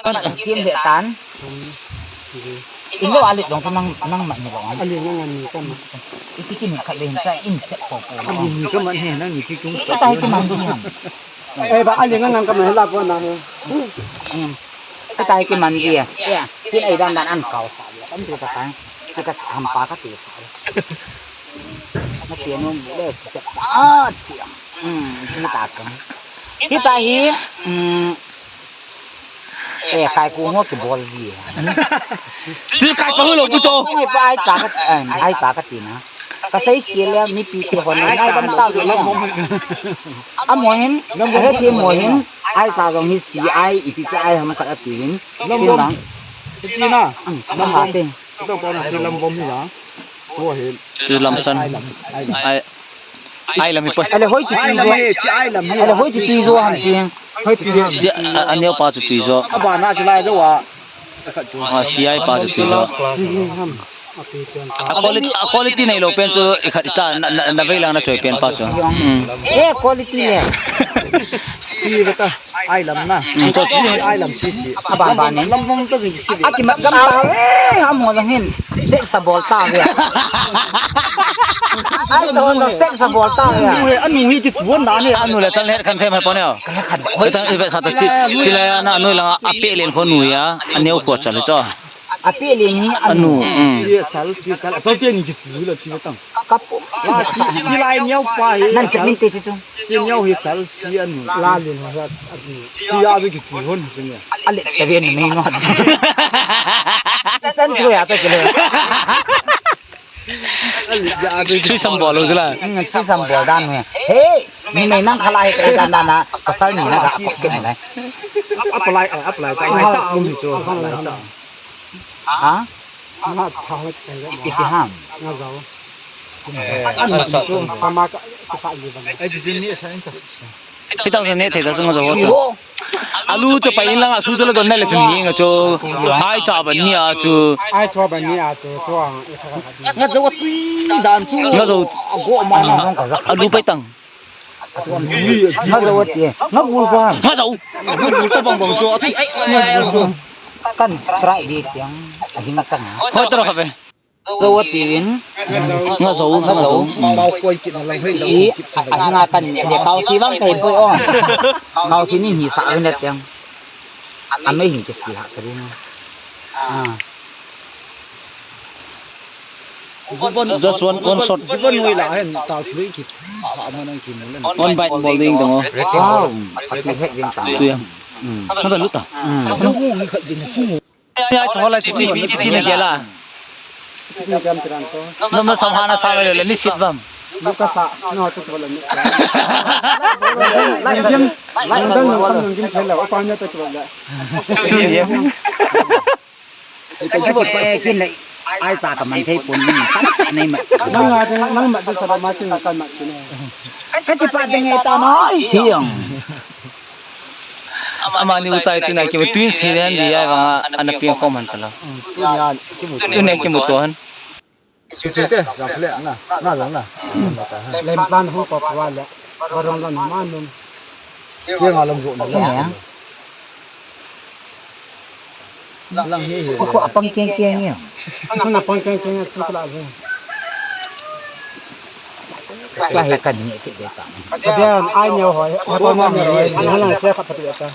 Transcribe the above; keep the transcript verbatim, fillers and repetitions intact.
Kan kim le tan. Inlo alit dong nang nang mat ni dong. Ali nang ni kan. Iti kin khat le hin sa in chet po po. Ali ni ka man he nang ni ki tung. Ka tai ki man di ham. Eh, ba ali nang nang ka man la ko na he. Hmm. Ka tai ki man di. Ya. Kin ai dan dan an kau sa. Kan tu ka kan. Ki ka ham pa ka ti sa. Na ti no le. Ah, ti. Hmm, ti ta kan. Hita hi, um, eh, kai ku ngo ki bol ji. Ti kai pa lo tu cho. Ngai pa ai ta ka, eh, ai ta ka ti na. Ka sei ki le mi pi te hon ngai ban ta lo. A mo hin, he ti mo hin, ai ta jong hi si ai, i pi te ai ham ka ti hin. Lam bom. Ti na. Hmm, lam ha te. Lam bom hi na. Tua hin. Ti lam san. Ai lam. Ai. Ai lam hi poi. Ale hoi chi ti jo. Ai lam hi, chi ai lam hi. Ale hoi chi ti jo ham chi. Hoi ti jo. Chi a, a neo pa chu ti jo. A ba na chu lai jo wa. A si ai pa chu ti jo. Chi ham. A quality, a quality nei lo pen chu i khat i ta na, na, na vei lang na choi pen pa chu. Hmm. Eh, quality le. Chi ba ta. Ai lam na. Hmm, to chi. Ai lam chi chi. A ba ba ne. Lam bom to chi. A ki ma gam ta. Eh, a mo jong hin. Sex a bol ta ve. Ai, to, to, sex a bol ta ve. Anu hi, anu hi ti tuan da ne. Anu le chal ne khan phem hai po ne. Khan khan. Hoi ta, i ve sa ta chi, chi la na anu la a pe len kho nu ya. A neo kho chal cho. A pe len hi anu. Anu. Mm. Chi chal, chi chal. To pe ni chi tu lo chi tang. Ka pu. La chi, chi lai neo pa hi. Nan chi min te chi chu. Chi neo hi chal chi anu. La len ho ya anu. Chi ya ju ki tu hon chi ne. A le ta ve ni ngai ngo. Tan tu ya ta chi le. Sui sam bol lo jula. Hmm, sui sam bol dan ne. Hey, ni nei nang khala hi kai dan dan na. Pasal ni na ka ko ke ne. Apply, eh, apply ta. Lai ta um hi chu. Lai ta. Ha? Iti ham. Nga jo. Eh, an sa tu. Kama ka sa li ba. Ai di ni sa in ta. Hitang sa ne thei ta nga jo ho ta. Alu chu pai lang a su chu la don na le chu ni nga chu. Ai cha ban ni a chu. Ai cha ban ni a chu chu ang. Nga jo tui dan chu. Nga jo. Ago ma na. Alu pai tang. Nga jo ti. Nga gul pa. Nga jo. Nga gul ta bang bang chu. Nga jo. Kan try di tiang. Ahing tang. Ho tro kha be. Zo atin. Nga zo, nga zo. Mau koi kit na lang hei lo. I, a, a nga kan ne, ne kau si vang thei poi o. Kau si ni hi sa ne tiang. A me hin che si ha ka ri na. Ah. Just one, one shot. One bite bol ding dong o. Wow. Ati hek ding ta. Tu yang. Hmm. Haba luta. Hmm. Lu mu ni khat din chu. Ya, chola ti ti ti ti na gela. Nama samhana sa le le ni sit bam. Luka sa, no to to le ni. Lang gim, lang dan lang kam lang gim thela, opa nya to to le. Ita ki bot pe kin le. Ai ta ka man thei pon ni. Nang a nang ma sa ba ma tin kan ma tin. Ka ti pa ding e ta noi. Hiang. Amani u chai tuna ki twins hi den di ai vang ana piang khom han talo. Tuna ki mu to han. Chi te, jam le na, na jam na. Lem plan hu pa pa le. Barong lo na ma nun. Ki nga lam jo na. Lang hi hi. Ko apang keng keng ya. Ko na pang keng keng chu kala je. Ka he kan ni ke de ta. Ka de ai neo hoi, ha pa neo hoi, ha lang se kha pa de ta.